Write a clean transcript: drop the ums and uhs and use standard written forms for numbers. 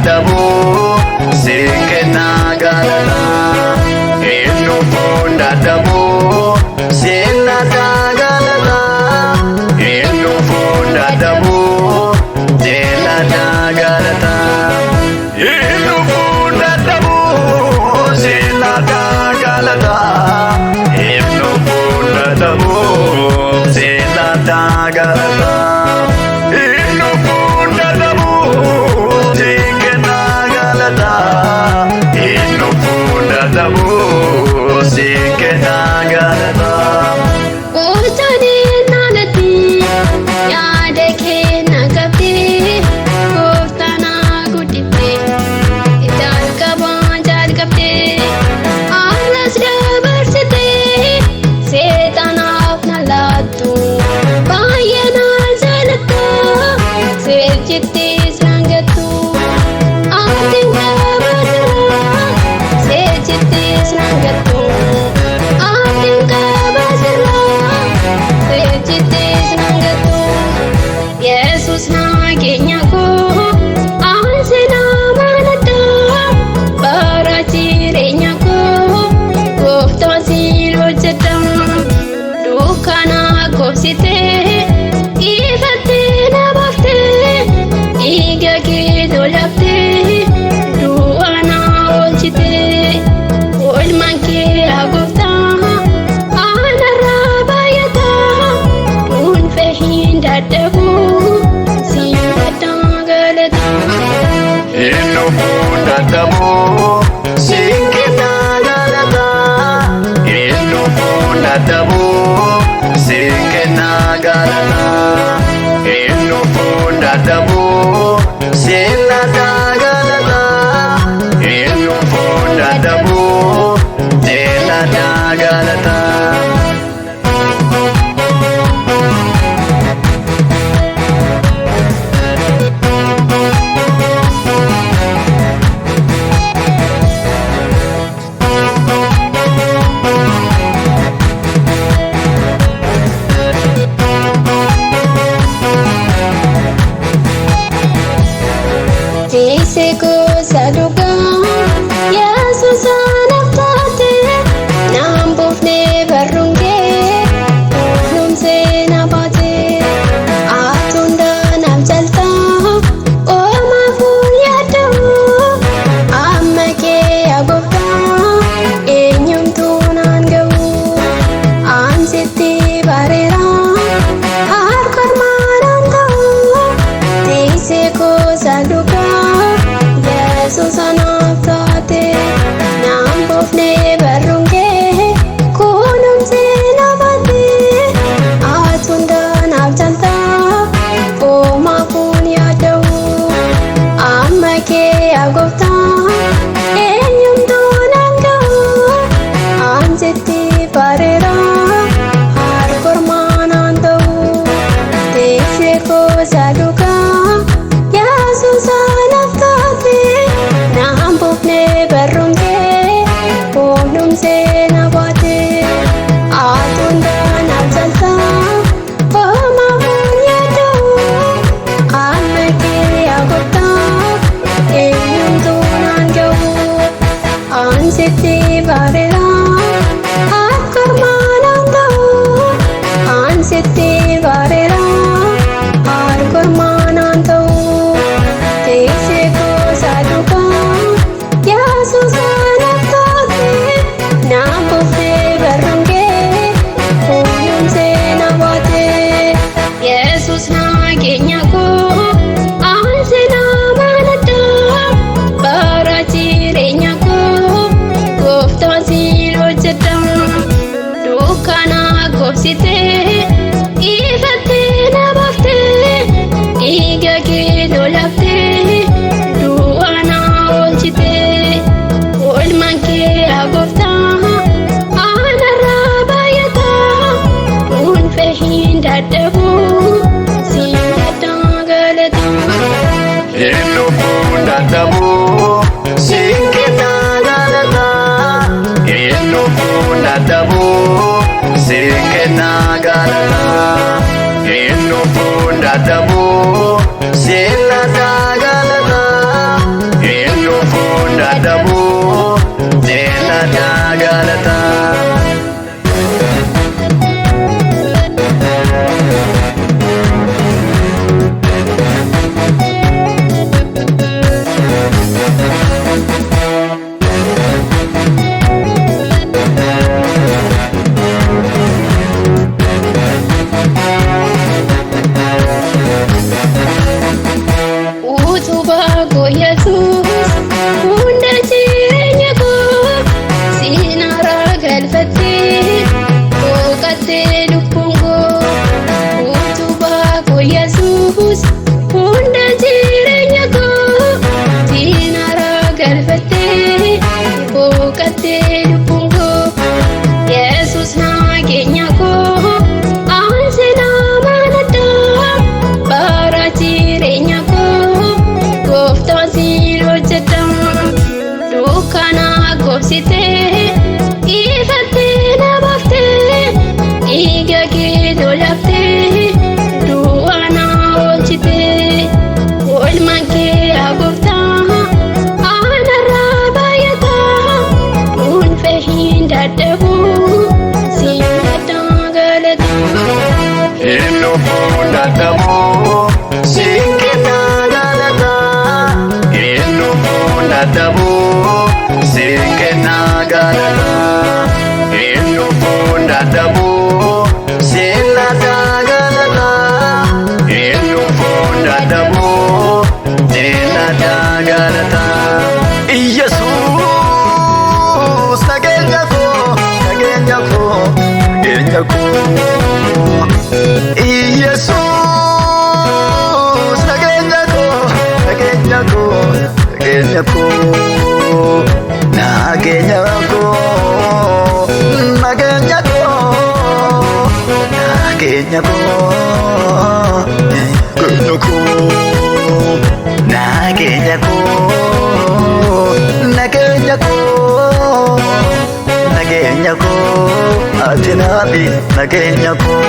dadhabuu siin kennaa galataa. Eenyuufuu dadhabuu siin lataa galataa. Eenyuufuu dadhabuu siin lataa galataa. Eenyuufuu dadhabuu siin lataa galataa. Eenyuufuu dadhabuu siin lataa galataa. Eenyuufuu dadhabuu siin kennaa galataa. Eenyuufuu dadhabuu siin kennaa galataa. Gooftaan naanatti yaada kee na qabdee gooftaan na guddiftee jalqabaan jalqabdee arras dabarsitee seexanaaf na laattu baay'ee na jaalatta seejjittis naan gattu atiin qabaasirra seejjittis naan gattu atiin qabaasirra seejjittis naan gattu Yesus nageenya koo ansi nama ladda bara jireenya koo gooftaan siin hojjedha dukkana koobsitee ifattee na baaftee dhiiga kee lolaftee du'a na oolchitee oolmaan kee yaa gooftaa anarraa baay'ataa dhuunfee hin dadhabu siin gaddaa galataa. Eenyuufuu dadhabuu siin kennaa galataa. Eenyuufuu dadhabuu siin kennaa galataa. Eenyuufuu dadhabuu siin lataa galataa. Eenyuufuu dadhabuu siin lataa galataa. Tiksee gosa dhugaa Yesuus anaaf taate naan buufnee barruun kee kunuunsee na baate ati hunda naaf jaltaa oomafuun yaada'u amma kee yaa gooftaa eenyumtuu naan ga'u ansitti bareera harka armaanaan ta'u. Tiksee gosa dhugaa Yesuus anaaf taate naan buufnee barruun kee kunuunsee na baate ati hunda naaf jaltaa oomafuun yaada'u amma kee yaa gooftaa eenyumtuu naan ga'u ansitti bareera harka ormaanaan ta'u. Tiksee gosa dhugaa Yesuus anaaf taate naan buufnee barruun kee kunuunsee na baate ati hunda naaf jaltaa oomafuun yaada'u amma kee yaa gooftaa eenyumtuu naan ga'u ansitti bareera harka ormaanaan ta'u ansitti bareera harka ormaanaan ta'u tiksee gosa dhugaa Yesuus anaaf taate naan buuftee barruun kee kunuunsee na baate Yesuus nageenya koo ansi nama ladda bara jireenya koo gooftaan siin hojjedha dukkana koobsitee ifattee na baaftee dhiiga kee lolaftee du'a na oolchitee oolmaan kee yaa gooftaa anarraa baay'ataa dhuunfee hin dadhabu siin gaddaa galataa. Eenyuufuu dadhabuu siin kennaa galataa. Eenyuufuu dadhabuu siin kennaa galataa. Eenyuufuu dadhabuu siin lataa galataa. galataa. Utubaa koo Yesuus hunda jireenya koo siin haaraa galfattee boqottee lubbuun koo. Utubaa koo Yesuus hunda jireenya koo siin haaraa galfattee boqottee lubbuun koo. Yesuus nageenya koo ani amanadha bara jireenya koo gooftaan siin hojjedha. Dukkana gobsitee ifattee na baaftee dhiiga kee lolaaftee du'a na oolchitee oolmaan kee yaa gooftaa anarraa baay'ataa dhuunfee hin dadhabu siin gaddaa galataa. Eenyuufuu dadhabuu siin kennaa galataa. Eenyuufuu dadhabuu siin kennaa galataa. Eenyuufuu dadhabuu siin lataa galataa. Eenyuufuu dadhabuu siin lataa galataa. Iyyasuus nageenya koo nageenya koo nageenya koo. Iyesuus nageenya koo nageenya koo nageenya koo nageenya koo nageenya koo nageenya koo nageenya koo nageenya koo nageenya koo nageenya koo ati naafi nageenya koo.